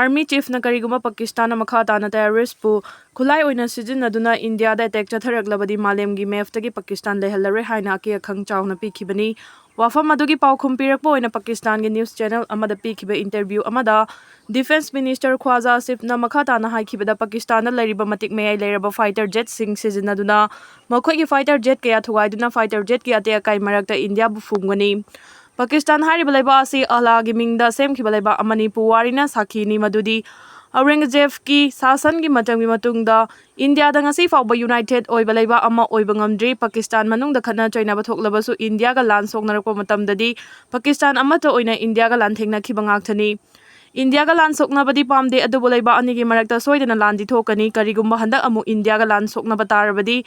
army chiefꯅ ꯀꯔꯤꯒꯨꯝꯕ ꯄꯥꯀꯤꯁꯇꯥꯟꯅ ꯃꯈꯥ ꯇꯥꯅ terroristꯄꯨ ꯈꯨꯠꯂꯥꯏ ꯑꯣꯏꯅ ꯁꯤꯖꯤꯟꯅꯗꯨꯅ ꯏꯟꯗꯤꯌꯥꯗ attack ꯆꯠꯊꯔꯛꯂꯕꯗꯤ ꯃꯥꯂꯦꯝꯒꯤ mapꯇꯒꯤ ꯄꯥꯀꯤꯁꯇꯥꯟ ꯂꯩꯍꯜꯂꯔꯣꯏ ꯍꯥꯏꯅ ꯑꯀꯦ ꯑꯈꯪ ꯆꯥꯎꯅ ꯄꯤꯈꯤꯕꯅꯤ꯫ ꯋꯥꯐꯝ ꯑꯗꯨꯒꯤ ꯄꯥꯎꯈꯨꯝ ꯄꯤꯔꯛꯄ ꯑꯣꯏꯅ ꯄꯥꯀꯤꯁꯇꯥꯟꯒꯤ news channel ꯑꯃꯗ ꯄꯤꯈꯤꯕ interview ꯑꯃꯗ defence minister ꯈ꯭ꯋꯥꯖꯥ ꯑꯁꯤꯐꯅ ꯃꯈꯥ ꯇꯥꯅ ꯍꯥꯏꯈꯤꯕꯗ, ꯄꯥꯀꯤꯁꯇꯥꯟꯗ ꯂꯩꯔꯤꯕ ꯃꯇꯤꯛ ꯃꯌꯥꯏ ꯂꯩꯔꯕ fighter jetꯁꯤꯡ ꯁꯤꯖꯤꯟꯅꯗꯨꯅ ꯃꯈꯣꯏꯒꯤ fighter jet ꯀꯌꯥ ꯊꯨꯒꯥꯏꯗꯨꯅ fighter jetꯀꯤ ꯑꯇꯦꯛ ꯑꯀꯥꯏ ꯃꯔꯛꯇ ꯏꯟꯗꯤꯌꯥꯕꯨ ꯐꯨꯝꯒꯅꯤ꯫ ꯄꯥꯀꯤꯁꯇꯥꯟ ꯍꯥꯏꯔꯤꯕ ꯂꯩꯕꯥꯛ ꯑꯁꯤ ꯑꯜꯂꯥꯒꯤ ꯃꯤꯡꯗ ꯁꯦꯝꯈꯤꯕ ꯂꯩꯕꯥꯛ ꯑꯃꯅꯤ꯫ ꯄꯨꯋꯥꯔꯤꯅ ꯁꯥꯈꯤꯅꯤ ꯃꯗꯨꯗꯤ ꯑꯧꯔꯪꯒꯖꯦꯕꯀꯤ ꯁꯥꯁꯟꯒꯤ ꯃꯇꯝꯒꯤ ꯃꯇꯨꯡꯗ ꯏꯟꯗꯤꯌꯥꯗ ꯉꯁꯤ ꯐꯥꯎꯕ united ꯑꯣꯏꯕ ꯂꯩꯕꯥꯛ ꯑꯃ ꯑꯣꯏꯕ ꯉꯝꯗ꯭ꯔꯤ꯫ ꯄꯥꯀꯤꯁꯇꯥꯟ ꯃꯅꯨꯡꯗ ꯈꯠꯅ ꯆꯩꯅꯕ ꯊꯣꯛꯂꯕꯁꯨ ꯏꯟꯗꯤꯌꯥꯒ ꯂꯥꯟ ꯁꯣꯛꯅꯔꯛꯄ ꯃꯇꯝꯗꯗꯤ ꯄꯥꯀꯤꯁꯇꯥꯟ ꯑꯃꯠꯇ ꯑꯣꯏꯅ ꯏꯟꯗꯤꯌꯥꯒ ꯂꯥꯟꯊꯦꯡꯅꯈꯤꯕ ꯉꯥꯛꯇꯅꯤ꯫ ꯏꯟꯗꯤꯌꯥꯒ ꯂꯥꯟ ꯁꯣꯛꯅꯕꯗꯤ ꯄꯥꯝꯗꯦ, ꯑꯗꯨꯕꯨ ꯂꯩꯕꯥꯛ ꯑꯅꯤꯒꯤ ꯃꯔꯛꯇ ꯁꯣꯏꯗꯅ ꯂꯥꯟꯗꯤ ꯊꯣꯛꯀꯅꯤ꯫ ꯀꯔꯤꯒꯨꯝꯕ ꯍꯟꯗꯛ ꯑꯃꯨꯛ ꯏꯟꯗꯤꯌꯥꯒ ꯂꯥꯟ ꯁꯣꯛꯅꯕ ꯇꯥꯔꯕꯗꯤ,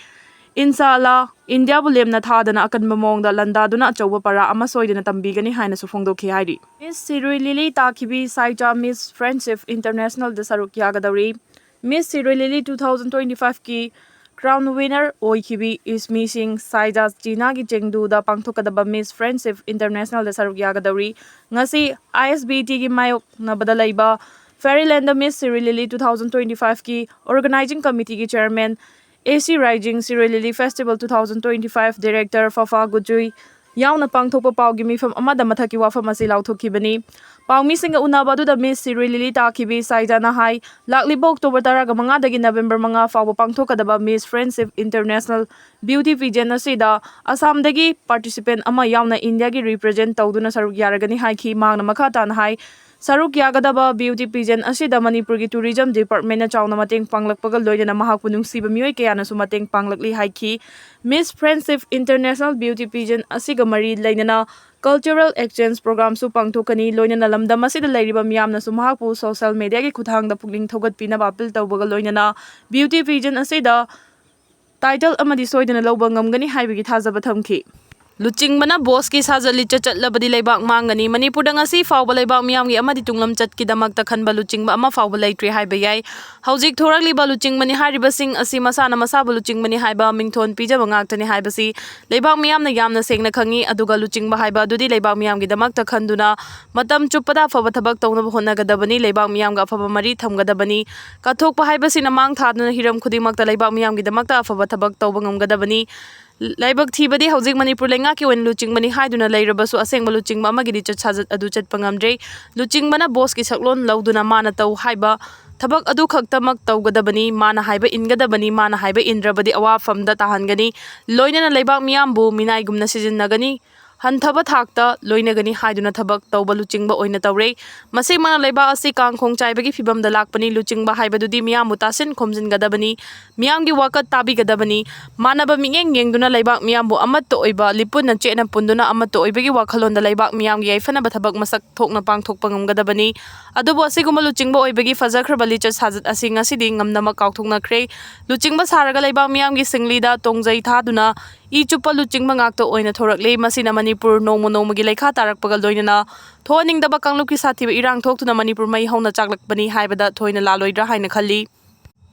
ꯏꯟꯁꯥ ꯑꯜꯂꯥ, ꯏꯟꯗꯤꯌꯥꯕꯨ ꯂꯦꯝꯅ ꯊꯥꯗꯅ ꯑꯀꯟꯕ ꯃꯑꯣꯡꯗ ꯂꯥꯟꯗꯥꯗꯨꯅ ꯑꯆꯧꯕ ꯄꯔꯥ ꯑꯃ ꯁꯣꯏꯗꯅ ꯇꯝꯕꯤꯒꯅꯤ ꯍꯥꯏꯅꯁꯨ ꯐꯣꯡꯗꯣꯛꯈꯤ ꯍꯥꯏꯔꯤ꯫ Miss ꯁꯤꯔꯨꯏ ꯂꯤꯂꯤ ꯇꯥꯈꯤꯕꯤ ꯁꯥꯏꯖꯥ Miss Friendship Internationalꯗ ꯁꯔꯨꯛ ꯌꯥꯒꯗꯧꯔꯤ꯫ Miss ꯁꯤꯔꯨꯏ ꯂꯤꯂꯤ two thousand twenty fiveꯀꯤ crown winner ꯑꯣꯏꯈꯤꯕꯤ ꯏꯁꯃꯤ ꯁꯤꯡ ꯁꯥꯏꯖꯥ ꯆꯤꯅꯥꯒꯤ ꯆꯦꯡꯗꯨꯗ ꯄꯥꯡꯊꯣꯛꯀꯗꯕ Miss Friendship Internationalꯗ ꯁꯔꯨꯛ ꯌꯥꯒꯗꯧꯔꯤ꯫ ꯉꯁꯤ ISBTꯒꯤ ꯃꯥꯌꯣꯛꯅꯕꯗ ꯂꯩꯕ Fairylandꯗ Miss ꯁꯤꯔꯨꯏ ꯂꯤꯂꯤ two thousand twenty fiveꯀꯤ organizing committeeꯒꯤ chairman, AC Rising Sirui Lily Festival two thousand twenty five director ꯐꯐꯥ ꯒꯨꯖꯨꯏ ꯌꯥꯎꯅ ꯄꯥꯡꯊꯣꯛꯄ ꯄꯥꯎꯒꯤ ꯃꯤꯐꯝ ꯑꯃꯗ ꯃꯊꯛꯀꯤ ꯋꯥꯐꯝ ꯑꯁꯤ ꯂꯥꯎꯊꯣꯛꯈꯤꯕꯅꯤ꯫ ꯄꯥꯎꯃꯤꯁꯤꯡꯒ ꯎꯅꯕ ꯑꯗꯨꯗ ꯃꯤꯁ ꯁꯤꯔꯨꯏ ꯂꯤꯂꯤ ꯇꯥꯈꯤꯕꯤ ꯁꯥꯏꯖꯥꯅ ꯍꯥꯏ, ꯂꯥꯛꯂꯤꯕ ꯑꯣꯛꯇꯣꯕꯔ ꯇꯔꯥꯒ ꯃꯉꯥꯗꯒꯤ ꯅꯕꯦꯝꯕꯔ ꯃꯉꯥ ꯐꯥꯎꯕ ꯄꯥꯡꯊꯣꯛꯀꯗꯕ ꯃꯤꯁ ꯐ꯭ꯔꯦꯟꯁꯤꯞ ꯏꯟꯇꯔꯅꯦꯁꯅꯦꯜ ꯕ꯭ꯌꯨꯇꯤ ꯄꯤꯖꯦꯟ ꯑꯁꯤꯗ ꯑꯁꯥꯝꯗꯒꯤ ꯄꯥꯔꯇꯤꯁꯤꯄꯦꯟ ꯑꯃ ꯌꯥꯎꯅ ꯏꯟꯗꯤꯌꯥꯒꯤ ꯔꯤꯄ꯭ꯔꯖꯦꯟ ꯇꯧꯗꯨꯅ ꯁꯔꯨꯛ ꯌꯥꯔꯒꯅꯤ ꯍꯥꯏꯈꯤ꯫ ꯃꯍꯥꯛꯅ ꯃꯈꯥ ꯇꯥꯅ ꯍꯥꯏ, ꯁꯔꯨꯛ ꯌꯥꯒꯗꯕ ꯕ꯭ꯌꯨꯇꯤ ꯄꯤꯖꯦꯟ ꯑꯁꯤꯗ ꯃꯅꯤꯄꯨꯔꯒꯤ ꯇꯨꯔꯤꯖꯝ ꯗꯤꯄꯥꯔꯠꯃꯦꯟꯅ ꯆꯥꯎꯅ ꯃꯇꯦꯡ ꯄꯥꯡꯂꯛꯄꯒ ꯂꯣꯏꯅꯅ ꯃꯍꯥꯛꯄꯨ ꯅꯨꯡꯁꯤꯕ ꯃꯤꯑꯣꯏ ꯀꯌꯥꯅꯁꯨ ꯃꯇꯦꯡ ꯄꯥꯡꯂꯛꯂꯤ ꯍꯥꯏꯈꯤ꯫ ꯃꯤꯁ ꯐ꯭ꯔꯦꯟꯁꯤꯞ ꯏꯟꯇꯔꯅꯦꯁꯅꯦꯜ ꯕ꯭ꯌꯨꯇꯤ ꯄꯤꯖꯦꯟ ꯑꯁꯤꯒ ꯃꯔꯤ ꯂꯩꯅꯅ ꯀꯜꯆꯔꯦꯜ ꯑꯦꯛꯁꯆꯦꯟꯖ ꯄ꯭ꯔꯣꯒ꯭ꯔꯥꯝꯁꯨ ꯄꯥꯡꯊꯣꯛꯀꯅꯤ꯫ ꯂꯣꯏꯅꯅ ꯂꯝꯗꯝ ꯑꯁꯤꯗ ꯂꯩꯔꯤꯕ ꯃꯤꯌꯥꯝꯅꯁꯨ ꯃꯍꯥꯛꯄꯨ ꯁꯣꯁꯤꯌꯦꯜ ꯃꯦꯗꯤꯌꯥꯒꯤ ꯈꯨꯠꯊꯥꯡꯗ ꯄꯨꯛꯅꯤꯡ ꯊꯧꯒꯠꯄꯤꯅꯕ ꯑꯄꯤꯜ ꯇꯧꯕꯒ ꯂꯣꯏꯅꯅ ꯕ꯭ꯌꯨꯇꯤ ꯄꯤꯖꯦꯟ ꯑꯁꯤꯗ ꯇꯥꯏꯇꯜ ꯑꯃꯗꯤ ꯁꯣꯏꯗꯅ ꯂꯧꯕ ꯉꯝꯒꯅꯤ ꯍꯥꯏꯕꯒꯤ ꯊꯥꯖꯕ ꯊꯝꯈꯤ꯫ ꯂꯨꯆꯤꯡꯕꯅ ꯕꯣꯁꯀꯤ ꯁꯥꯖꯠ ꯂꯤꯆꯠ ꯆꯠꯂꯕꯗꯤ ꯂꯩꯕꯥꯛ ꯃꯥꯡꯒꯅꯤ꯫ ꯃꯅꯤꯄꯨꯔꯗ ꯉꯁꯤ ꯐꯥꯎꯕ ꯂꯩꯕꯥꯛ ꯃꯤꯌꯥꯝꯒꯤ ꯑꯃꯗꯤ ꯇꯨꯡꯂꯝꯆꯠꯀꯤꯗꯃꯛꯇ ꯈꯟꯕ ꯂꯨꯆꯤꯡꯕ ꯑꯃ ꯐꯥꯎꯕ ꯂꯩꯇ꯭ꯔꯤ ꯍꯥꯏꯕ ꯌꯥꯏ꯫ ꯍꯧꯖꯤꯛ ꯊꯣꯔꯛꯂꯤꯕ ꯂꯨꯆꯤꯡꯕꯅꯤ ꯍꯥꯏꯔꯤꯕꯁꯤꯡ ꯑꯁꯤ ꯃꯁꯥꯅ ꯃꯁꯥꯕꯨ ꯂꯨꯆꯤꯡꯕꯅꯤ ꯍꯥꯏꯕ ꯃꯤꯡꯊꯣꯟ ꯄꯤꯖꯕ ꯉꯥꯛꯇꯅꯤ ꯍꯥꯏꯕꯁꯤ ꯂꯩꯕꯥꯛ ꯃꯤꯌꯥꯝꯅ ꯌꯥꯝꯅ ꯁꯦꯡꯅ ꯈꯪꯏ꯫ ꯑꯗꯨꯒ ꯂꯨꯆꯤꯡꯕ ꯍꯥꯏꯕ ꯑꯗꯨꯗꯤ ꯂꯩꯕꯥꯛ ꯃꯤꯌꯥꯝꯒꯤꯗꯃꯛꯇ ꯈꯟꯗꯨꯅ ꯃꯇꯝ ꯆꯨꯞꯄꯗ ꯑꯐꯕ ꯊꯕꯛ ꯇꯧꯅꯕ ꯍꯣꯠꯅꯒꯗꯕꯅꯤ꯫ ꯂꯩꯕꯥꯛ ꯃꯤꯌꯥꯝꯒ ꯑꯐꯕ ꯃꯔꯤ ꯊꯝꯒꯗꯕꯅꯤ꯫ ꯀꯠꯊꯣꯛꯄ ꯍꯥꯏꯕꯁꯤꯅ ꯃꯥꯡ ꯊꯥꯗꯨꯅ ꯍꯤꯔꯝ ꯈꯨꯗꯤꯡꯃꯛꯇ ꯂꯩꯕꯥꯛ ꯃꯤꯌꯥꯝꯒꯤꯗꯃꯛꯇ ꯑꯐꯕ ꯊꯕꯛ ꯇꯧꯕ ꯉꯝꯒꯗꯕꯅꯤ꯫ ꯂꯥꯏꯕꯛ ꯊꯤꯕꯗꯤ ꯍꯧꯖꯤꯛ ꯃꯅꯤꯄꯨꯔ ꯂꯩꯉꯥꯛꯀꯤ ꯑꯣꯏꯅ ꯂꯨꯆꯤꯡꯕꯅꯤ ꯍꯥꯏꯗꯨꯅ ꯂꯩꯔꯕꯁꯨ ꯑꯁꯦꯡꯕ ꯂꯨꯆꯤꯡꯕ ꯑꯃꯒꯤ ꯂꯤꯆꯠ ꯁꯥꯖꯠ ꯑꯗꯨ ꯆꯠꯄ ꯉꯝꯗ꯭ꯔꯦ꯫ ꯂꯨꯆꯤꯡꯕꯅ ꯕꯣꯁꯀꯤ ꯁꯛꯂꯣꯟ ꯂꯧꯗꯨꯅ ꯃꯥꯅ ꯇꯧ ꯍꯥꯏꯕ ꯊꯕꯛ ꯑꯗꯨ ꯈꯛꯇꯃꯛ ꯇꯧꯒꯗꯕꯅꯤ꯫ ꯃꯥꯅ ꯍꯥꯏꯕ ꯏꯟꯒꯗꯕꯅꯤ꯫ ꯃꯥꯅ ꯍꯥꯏꯕ ꯏꯟꯗ꯭ꯔꯕꯗꯤ ꯑꯋꯥꯐꯝꯗ ꯇꯥꯍꯟꯒꯅꯤ꯫ ꯂꯣꯏꯅꯅ ꯂꯩꯕꯥꯛ ꯃꯤꯌꯥꯝꯕꯨ ꯃꯤꯅꯥꯏꯒꯨꯝꯅ ꯁꯤꯖꯤꯟꯅꯒꯅꯤ꯫ ꯍꯟꯊꯕ ꯊꯥꯛꯇ ꯂꯣꯏꯅꯒꯅꯤ ꯍꯥꯏꯗꯨꯅ ꯊꯕꯛ ꯇꯧꯕ ꯂꯨꯆꯤꯡꯕ ꯑꯣꯏꯅ ꯇꯧꯔꯦ꯫ ꯃꯁꯤꯃꯛꯅ ꯂꯩꯕꯥꯛ ꯑꯁꯤ ꯀꯥꯡꯈꯣꯡ ꯆꯥꯏꯕꯒꯤ ꯐꯤꯕꯝꯗ ꯂꯥꯛꯄꯅꯤ꯫ ꯂꯨꯆꯤꯡꯕ ꯍꯥꯏꯕꯗꯨꯗꯤ ꯃꯤꯌꯥꯝꯕꯨ ꯇꯥꯁꯤꯟ ꯈꯣꯝꯖꯤꯟꯒꯗꯕꯅꯤ, ꯃꯤꯌꯥꯝꯒꯤ ꯋꯥꯀꯠ ꯇꯥꯕꯤꯒꯗꯕꯅꯤ꯫ ꯃꯥꯟꯅꯕ ꯃꯤꯠꯌꯦꯡ ꯌꯦꯡꯗꯨꯅ ꯂꯩꯕꯥꯛ ꯃꯤꯌꯥꯝꯕꯨ ꯑꯃꯠꯇ ꯑꯣꯏꯕ, ꯂꯤꯄꯨꯟꯅ ꯆꯦꯠꯅ ꯄꯨꯟꯗꯨꯅ ꯑꯃꯠꯇ ꯑꯣꯏꯕꯒꯤ ꯋꯥꯈꯜꯂꯣꯟꯗ ꯂꯩꯕꯥꯛ ꯃꯤꯌꯥꯝꯒꯤ ꯌꯥꯏꯐꯅꯕ ꯊꯕꯛ ꯃꯁꯛ ꯊꯣꯛꯅ ꯄꯥꯡꯊꯣꯛꯄ ꯉꯝꯒꯗꯕꯅꯤ꯫ ꯑꯗꯨꯕꯨ ꯑꯁꯤꯒꯨꯝꯕ ꯂꯨꯆꯤꯡꯕ ꯑꯣꯏꯕꯒꯤ ꯐꯖꯈ꯭ꯔꯕ ꯂꯤꯆꯠ ꯁꯥꯖꯠ ꯑꯁꯤ ꯉꯁꯤꯗꯤ ꯉꯝꯅꯃꯛ ꯀꯥꯎꯊꯣꯛꯅꯈ꯭ꯔꯦ꯫ ꯂꯨꯆꯤꯡꯕ ꯁꯥꯔꯒ ꯂꯩꯕꯥꯛ ꯃꯤꯌꯥꯝꯒꯤ ꯁꯤꯡꯂꯤꯗ ꯇꯣꯡꯖꯩ ꯊꯥꯗꯨꯅ ꯏ ꯆꯨꯞꯄ ꯂꯨꯆꯤꯡꯕ ꯉꯥꯛꯇ ꯑꯣꯏꯅ ꯊꯣꯔꯛꯂꯦ꯫ ꯃꯁꯤꯅ ꯃꯅꯤꯄꯨꯔ ꯅꯣꯡꯃ ꯅꯣꯡꯃꯒꯤ ꯂꯩꯈꯥ ꯇꯥꯔꯛꯄꯒ ꯂꯣꯏꯅꯅ ꯊꯣꯛꯍꯟꯅꯤꯡꯗꯕ ꯀꯥꯡꯂꯨꯞꯀꯤ ꯁꯥꯊꯤꯕ ꯏꯔꯥꯡ ꯊꯣꯛꯇꯨꯅ ꯃꯅꯤꯄꯨꯔ ꯃꯩ ꯍꯧꯅ ꯆꯥꯛꯂꯛꯄꯅꯤ ꯍꯥꯏꯕꯗ ꯊꯣꯏꯅ ꯂꯥꯜꯂꯣꯏꯗ꯭ꯔꯥ ꯍꯥꯏꯅ ꯈꯜꯂꯤ꯫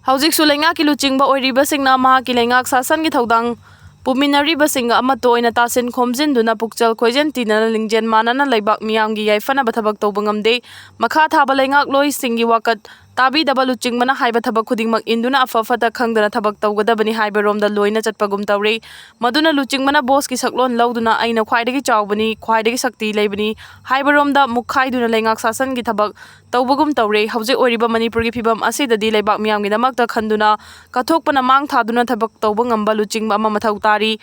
ꯍꯧꯖꯤꯛꯁꯨ ꯂꯩꯉꯥꯛꯀꯤ ꯂꯨꯆꯤꯡꯕ ꯑꯣꯏꯔꯤꯕꯁꯤꯡꯅ ꯃꯍꯥꯛꯀꯤ ꯂꯩꯉꯥꯛ ꯁꯥꯁꯟꯒꯤ ꯊꯧꯗꯥꯡ ꯄꯨꯃꯤꯟꯅꯔꯤꯕꯁꯤꯡꯒ ꯑꯃꯠꯇ ꯑꯣꯏꯅ ꯇꯥꯁꯤꯟ ꯈꯣꯝꯖꯤꯟꯗꯨꯅ ꯄꯨꯛꯆꯦꯜ ꯈꯣꯏꯖꯤꯟ ꯇꯤꯟꯅꯅ ꯂꯤꯡꯖꯦꯜ ꯃꯥꯟꯅꯅ ꯂꯩꯕꯥꯛ ꯃꯤꯌꯥꯝꯒꯤ ꯌꯥꯏꯐꯅꯕ ꯊꯕꯛ ꯇꯧꯕ ꯉꯝꯗꯦ꯫ ꯃꯈꯥ ꯊꯥꯕ ꯂꯩꯉꯥꯛꯂꯣꯏꯁꯤꯡꯒꯤ ꯋꯥꯀꯠ ꯇꯥꯕꯤꯗꯕ ꯂꯨꯆꯤꯡꯕꯅ ꯍꯥꯏꯕ ꯊꯕꯛ ꯈꯨꯗꯤꯡꯃꯛ ꯏꯟꯗꯨꯅ ꯑꯐ ꯐꯠꯇ ꯈꯪꯗꯅ ꯊꯕꯛ ꯇꯧꯒꯗꯕꯅꯤ ꯍꯥꯏꯕꯔꯣꯝꯗ ꯂꯣꯏꯅ ꯆꯠꯄꯒꯨꯝ ꯇꯧꯔꯦ꯫ ꯃꯗꯨꯅ ꯂꯨꯆꯤꯡꯕꯅ ꯕꯣꯁꯀꯤ ꯁꯛꯂꯣꯟ ꯂꯧꯗꯨꯅ "ꯑꯩꯅ ꯈ꯭ꯋꯥꯏꯗꯒꯤ ꯆꯥꯎꯕꯅꯤ, ꯈ꯭ꯋꯥꯏꯗꯒꯤ ꯁꯛꯇꯤ ꯂꯩꯕꯅꯤ" ꯍꯥꯏꯕꯔꯣꯝꯗ ꯃꯨꯛꯈꯥꯏꯗꯨꯅ ꯂꯩꯉꯥꯛ ꯁꯥꯁꯟꯒꯤ ꯊꯕꯛ ꯇꯧꯕꯒꯨꯝ ꯇꯧꯔꯦ꯫ ꯍꯧꯖꯤꯛ ꯑꯣꯏꯔꯤꯕ ꯃꯅꯤꯄꯨꯔꯒꯤ ꯐꯤꯕꯝ ꯑꯁꯤꯗꯗꯤ ꯂꯩꯕꯥꯛ ꯃꯤꯌꯥꯝꯒꯤꯗꯃꯛꯇ ꯈꯟꯗꯨꯅ ꯀꯠꯊꯣꯛꯄꯅ ꯃꯥꯡ ꯊꯥꯗꯨꯅ ꯊꯕꯛ ꯇꯧꯕ ꯉꯝꯕ ꯂꯨꯆꯤꯡꯕ ꯑꯃ ꯃꯊꯧ ꯇꯥꯔꯤ꯫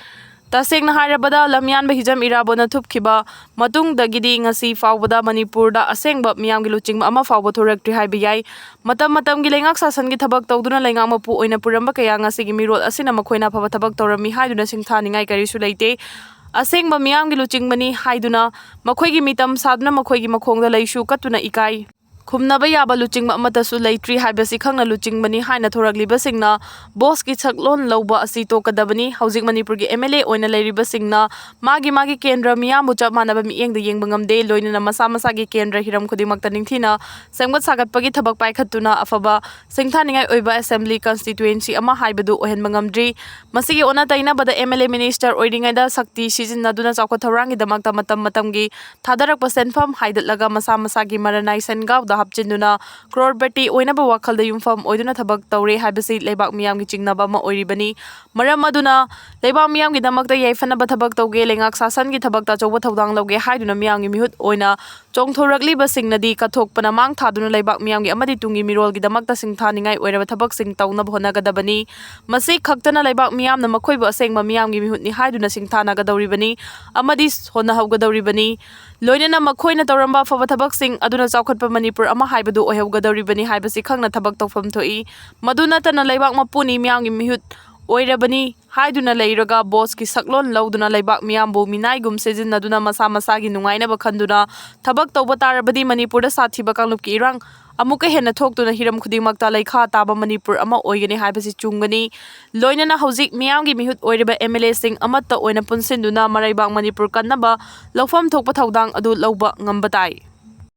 ꯇꯁꯦꯡꯅ ꯍꯥꯏꯔꯕꯗ, ꯂꯝꯌꯥꯟꯕ ꯍꯤꯖꯝ ꯏꯔꯥꯕꯣꯠꯅ ꯊꯨꯞꯈꯤꯕ ꯃꯇꯨꯡꯗꯒꯤꯗꯤ ꯉꯁꯤ ꯐꯥꯎꯕꯗ ꯃꯅꯤꯄꯨꯔꯗ ꯑꯁꯦꯡꯕ ꯃꯤꯌꯥꯝꯒꯤ ꯂꯨꯆꯤꯡꯕ ꯑꯃ ꯐꯥꯎꯕ ꯊꯣꯔꯛꯇ꯭ꯔꯤ ꯍꯥꯏꯕ ꯌꯥꯏ꯫ ꯃꯇꯝ ꯃꯇꯝꯒꯤ ꯂꯩꯉꯥꯛ ꯁꯥꯁꯟꯒꯤ ꯊꯕꯛ ꯇꯧꯗꯨꯅ ꯂꯩꯉꯥꯛ ꯃꯄꯨ ꯑꯣꯏꯅ ꯄꯨꯔꯝꯕ ꯀꯌꯥ ꯉꯁꯤꯒꯤ ꯃꯤꯔꯣꯜ ꯑꯁꯤꯅ ꯃꯈꯣꯏꯅ ꯑꯐꯕ ꯊꯕꯛ ꯇꯧꯔꯝꯃꯤ ꯍꯥꯏꯗꯨꯅ ꯁꯤꯡꯊꯥꯅꯤꯡꯉꯥꯏ ꯀꯔꯤꯁꯨ ꯂꯩꯇꯦ꯫ ꯑꯁꯦꯡꯕ ꯃꯤꯌꯥꯝꯒꯤ ꯂꯨꯆꯤꯡꯕꯅꯤ ꯍꯥꯏꯗꯨꯅ ꯃꯈꯣꯏꯒꯤ ꯃꯤꯇꯝ ꯁꯥꯗꯨꯅ ꯃꯈꯣꯏꯒꯤ ꯃꯈꯣꯡꯗ ꯂꯩꯁꯨ ꯀꯠꯇꯨꯅ ꯏꯀꯥꯏ ꯈꯨꯝꯅꯕ ꯌꯥꯕ ꯂꯨꯆꯤꯡꯕ ꯑꯃꯠꯇꯁꯨ ꯂꯩꯇ꯭ꯔꯤ ꯍꯥꯏꯕꯁꯤ ꯈꯪꯅ ꯂꯨꯆꯤꯡꯕꯅꯤ ꯍꯥꯏꯅ ꯊꯣꯔꯛꯂꯤꯕꯁꯤꯡꯅ ꯕꯣꯁꯀꯤ ꯁꯛꯂꯣꯟ ꯂꯧꯕ ꯑꯁꯤ ꯇꯣꯛꯀꯗꯕꯅꯤ꯫ ꯍꯧꯖꯤꯛ ꯃꯅꯤꯄꯨꯔꯒꯤ MLA ꯑꯣꯏꯅ ꯂꯩꯔꯤꯕꯁꯤꯡꯅ ꯃꯥꯒꯤ ꯃꯥꯒꯤ ꯀꯦꯟꯗ꯭ꯔ ꯃꯤꯌꯥꯝꯕꯨ ꯆꯞ ꯃꯥꯟꯅꯕ ꯃꯤꯠꯌꯦꯡꯗ ꯌꯦꯡꯕ ꯉꯝꯗꯦ꯫ ꯂꯣꯏꯅꯅ ꯃꯁꯥ ꯃꯁꯥꯒꯤ ꯀꯦꯟꯗ꯭ꯔ ꯍꯤꯔꯝ ꯈꯨꯗꯤꯡꯃꯛꯇ ꯅꯤꯡꯊꯤꯅ ꯁꯦꯝꯒꯠ ꯁꯥꯒꯠꯄꯒꯤ ꯊꯕꯛ ꯄꯥꯏꯈꯠꯇꯨꯅ ꯑꯐꯕ ꯁꯤꯡꯊꯥꯅꯤꯡꯉꯥꯏ ꯑꯣꯏꯕ assembly constituency ꯑꯃ ꯍꯥꯏꯕꯗꯨ ꯑꯣꯏꯍꯟꯕ ꯉꯝꯗ꯭ꯔꯤ꯫ ꯃꯁꯤꯒꯤ ꯑꯣꯟꯅ ꯇꯩꯅꯕꯗ MLA minister ꯑꯣꯏꯔꯤꯉꯩꯗ ꯁꯛꯇꯤ ꯁꯤꯖꯤꯟꯅꯗꯨꯅ ꯆꯥꯎꯈꯠ ꯊꯧꯔꯥꯡꯒꯤꯗꯃꯛꯇ ꯃꯇꯝ ꯃꯇꯝꯒꯤ ꯊꯥꯗꯔꯛꯄ ꯁꯦꯟꯐꯝ ꯍꯥꯏꯗꯠꯂꯒ ꯃꯁꯥ ꯃꯁꯥꯒꯤ ꯃꯔꯅꯥꯏ ꯁꯦꯟꯒꯥꯎꯗ ꯍꯥꯞꯆꯤꯟꯗꯨꯅ ꯀ꯭ꯔꯣꯔꯄꯇꯤ ꯑꯣꯏꯅꯕ ꯋꯥꯈꯜꯗ ꯌꯨꯝꯐꯝ ꯑꯣꯏꯗꯨꯅ ꯊꯕꯛ ꯇꯧꯔꯦ ꯍꯥꯏꯕꯁꯤ ꯂꯩꯕꯥꯛ ꯃꯤꯌꯥꯝꯒꯤ ꯆꯤꯡꯅꯕ ꯑꯃ ꯑꯣꯏꯔꯤꯕꯅꯤ꯫ ꯃꯔꯝ ꯑꯗꯨꯅ ꯂꯩꯕꯥꯛ ꯃꯤꯌꯥꯝꯒꯤꯗꯃꯛꯇ ꯌꯥꯏꯐꯅꯕ ꯊꯕꯛ ꯇꯧꯒꯦ, ꯂꯩꯉꯥꯛ ꯁꯥꯁꯟꯒꯤ ꯊꯕꯛꯇ ꯑꯆꯧꯕ ꯊꯧꯗꯥꯡ ꯂꯧꯒꯦ ꯍꯥꯏꯗꯨꯅ ꯃꯤꯌꯥꯝꯒꯤ ꯃꯤꯍꯨꯠ ꯑꯣꯏꯅ ꯆꯣꯡꯊꯣꯔꯛꯂꯤꯕꯁꯤꯡꯅꯗꯤ ꯀꯠꯊꯣꯛꯄꯅ ꯃꯥꯡ ꯊꯥꯗꯨꯅ ꯂꯩꯕꯥꯛ ꯃꯤꯌꯥꯝꯒꯤ ꯑꯃꯗꯤ ꯇꯨꯡꯒꯤ ꯃꯤꯔꯣꯜꯒꯤꯗꯃꯛꯇ ꯁꯤꯡꯊꯥꯅꯤꯡꯉꯥꯏ ꯑꯣꯏꯔꯕ ꯊꯕꯛꯁꯤꯡ ꯇꯧꯅꯕ ꯍꯣꯠꯅꯒꯗꯕꯅꯤ꯫ ꯃꯁꯤ ꯈꯛꯇꯅ ꯂꯩꯕꯥꯛ ꯃꯤꯌꯥꯝꯅ ꯃꯈꯣꯏꯕꯨ ꯑꯁꯦꯡꯕ ꯃꯤꯌꯥꯝꯒꯤ ꯃꯤꯍꯨꯠꯅꯤ ꯍꯥꯏꯗꯨꯅ ꯁꯤꯡꯊꯥꯅꯒꯗꯧꯔꯤꯕꯅꯤ ꯑꯃꯗꯤ ꯍꯣꯠꯅꯍꯧꯒꯗꯧꯔꯤꯕꯅꯤ꯫ ꯂꯣꯏꯅꯅ ꯃꯈꯣꯏꯅ ꯇꯧꯔꯝꯕ ꯑꯐꯕ ꯊꯕꯛꯁꯤꯡ ꯑꯗꯨꯅ ꯆꯥꯎꯈꯠꯄ ꯃꯅꯤꯄꯨꯔ ꯑꯃ ꯍꯥꯏꯕꯗꯨ ꯑꯣꯏꯍꯧꯒꯗꯧꯔꯤꯕꯅꯤ ꯍꯥꯏꯕꯁꯤ ꯈꯪꯅ ꯊꯕꯛ ꯇꯧꯐꯝ ꯊꯣꯛꯏ꯫ ꯃꯗꯨ ꯅꯠꯇꯅ ꯂꯩꯕꯥꯛ ꯃꯄꯨꯅꯤ, ꯃꯤꯌꯥꯝꯒꯤ ꯃꯤꯍꯨꯠ ꯑꯣꯏꯔꯕꯅꯤ ꯍꯥꯏꯗꯨꯅ ꯂꯩꯔꯒ ꯕꯣꯁꯀꯤ ꯁꯛꯂꯣꯟ ꯂꯧꯗꯨꯅ ꯂꯩꯕꯥꯛ ꯃꯤꯌꯥꯝꯕꯨ ꯃꯤꯅꯥꯏꯒꯨꯝ ꯁꯤꯖꯤꯟꯅꯗꯨꯅ ꯃꯁꯥ ꯃꯁꯥꯒꯤ ꯅꯨꯡꯉꯥꯏꯅꯕ ꯈꯟꯗꯨꯅ ꯊꯕꯛ ꯇꯧꯕ ꯇꯥꯔꯕꯗꯤ ꯃꯅꯤꯄꯨꯔꯗ ꯁꯥꯊꯤꯕ ꯀꯥꯡꯂꯨꯞꯀꯤ ꯏꯔꯥꯡ ꯑꯃꯨꯛꯀ ꯍꯦꯟꯅ ꯊꯣꯛꯇꯨꯅ ꯍꯤꯔꯝ ꯈꯨꯗꯤꯡꯃꯛꯇ ꯂꯩꯈꯥ ꯇꯥꯕ ꯃꯅꯤꯄꯨꯔ ꯑꯃ ꯑꯣꯏꯒꯅꯤ ꯍꯥꯏꯕꯁꯤ ꯆꯨꯝꯒꯅꯤ꯫ ꯂꯣꯏꯅꯅ ꯍꯧꯖꯤꯛ ꯃꯤꯌꯥꯝꯒꯤ ꯃꯤꯍꯨꯠ ꯑꯣꯏꯔꯤꯕ MLAꯁꯤꯡ ꯑꯃꯠꯇ ꯑꯣꯏꯅ ꯄꯨꯟꯁꯤꯟꯗꯨꯅ ꯃꯔꯩꯕꯥꯛ ꯃꯅꯤꯄꯨꯔ ꯀꯟꯅꯕ ꯂꯧꯐꯝ ꯊꯣꯛꯄ ꯊꯧꯗꯥꯡ ꯑꯗꯨ ꯂꯧꯕ ꯉꯝꯕ ꯇꯥꯏ꯫